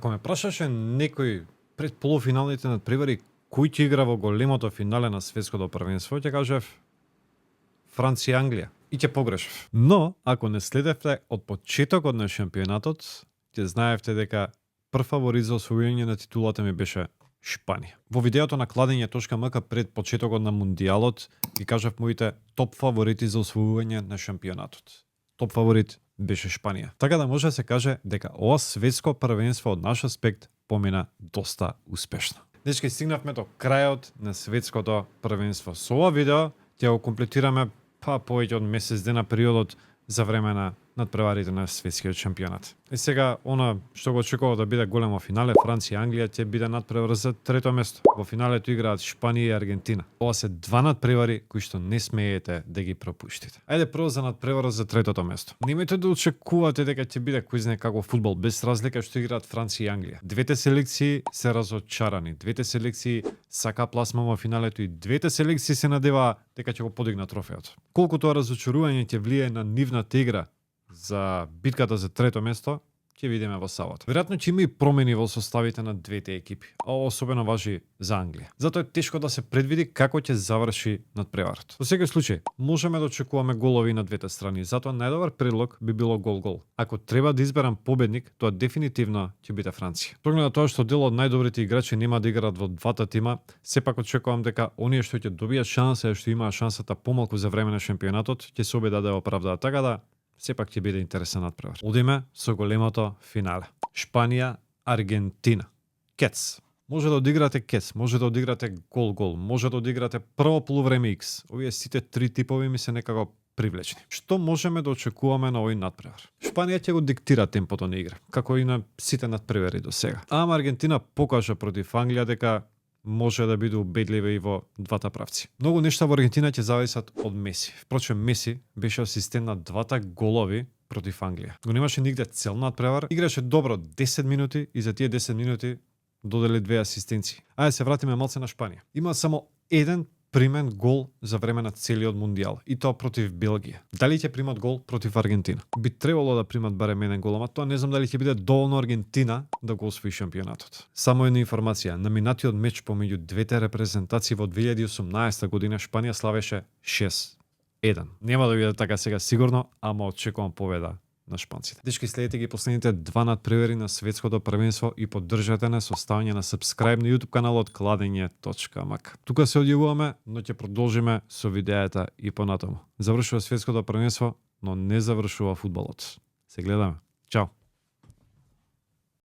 Ако ме прашаше некој пред полуфиналните надпревари кој ќе игра во големото финале на светското првенство, ќе кажев Франција и Англија. И ќе погрешив. Но, ако не следевте од почетокот на шампионатот, ќе знаевте дека прв фаворит за освојување на титулата ми беше Шпанија. Во видеото на Кладење.мк пред почетокот на Мундијалот ги кажав моите топ фаворити за освојување на шампионатот. Топ фаворит беше Шпанија. Така да може да се каже дека ова светско првенство од наш аспект помина доста успешно. Дечки, стигнавме до крајот на светското првенство. Со ова видео ќе го комплетираме повеќе од месец дена периодот за време на надпреварите на светскиот шампионат. И сега, она што го очекува да биде големо финале, Франција и Англија ќе биде надпревар за трето место. Во финалето играат Шпанија и Аргентина. Ова се два надпревари кои што не смеете да ги пропуштите. Ајде прво за надпреварот за третото место. Немојте да очекувате дека ќе биде кој знае како фудбал, без разлика што играат Франција и Англија. Двете селекции се разочарани. Двете селекции сака пласма во финалето и двете селекции се надеваа дека ќе го подигнат трофеот. Колку тоа разочарување ќе влие на нивната игра за битката за трето место, ќе видиме во сабота. Веројатно ќе има и промени во составите на двете екипи, а особено важи за Англија. Затоа е тешко да се предвиди како ќе заврши надпреварот. Во секој случај, можеме да очекуваме голови на двете страни, затоа најдобар предлог би било гол-гол. Ако треба да изберам победник, тоа дефинитивно ќе биде Франција. Погнато на тоа што дел од најдобрите играчи нема да играат во двата тима, сепак очекувам дека оние што ќе добијат шанса и што имаа шансата помалку за време на шампионатот, ќе се обидат да ја оправдаат. Така да сепак ќе биде интересен надпревар. Одиме со големото финале. Шпанија, Аргентина. Кец. Може да одиграте кец, може да одиграте гол-гол, може да одиграте прво полувреме X. Овие сите три типови ми се некако привлечни. Што можеме да очекуваме на овој надпревар? Шпанија ќе го диктира темпото на игра, како и на сите надпревари до сега. Ама Аргентина покажа против Англија дека може да биде убедлива и во двата правци. Многу нешта во Аргентина ќе зависат од Меси. Впрочем, Меси беше асистент на двата голови против Англија. Го немаше нигде цел надпревар, играше добро 10 минути и за тие 10 минути додели две асистенции. Ајде се вратиме малце на Шпанија. Има само еден примен гол за време на целиот мундијал, и тоа против Белгија. Дали ќе примат гол против Аргентина? Би требало да примат барем еден гол, ама тоа не знам дали ќе биде доволно Аргентина да го освои шампионатот. Само една информација, на минатиот меч помеѓу двете репрезентации во 2018 година Шпанија славеше 6-1. Нема да биде така сега сигурно, ама очекувам победа на шпанците. Дечки, следете ги последните два надпревари на светското првенство и поддржете нас со ставање на subscribe на YouTube каналот Кладење.мк. Тука се одјавуваме, но ќе продолжиме со видеата и понатаму. Завршува светското првенство, но не завршува фудбалот. Се гледаме. Чао!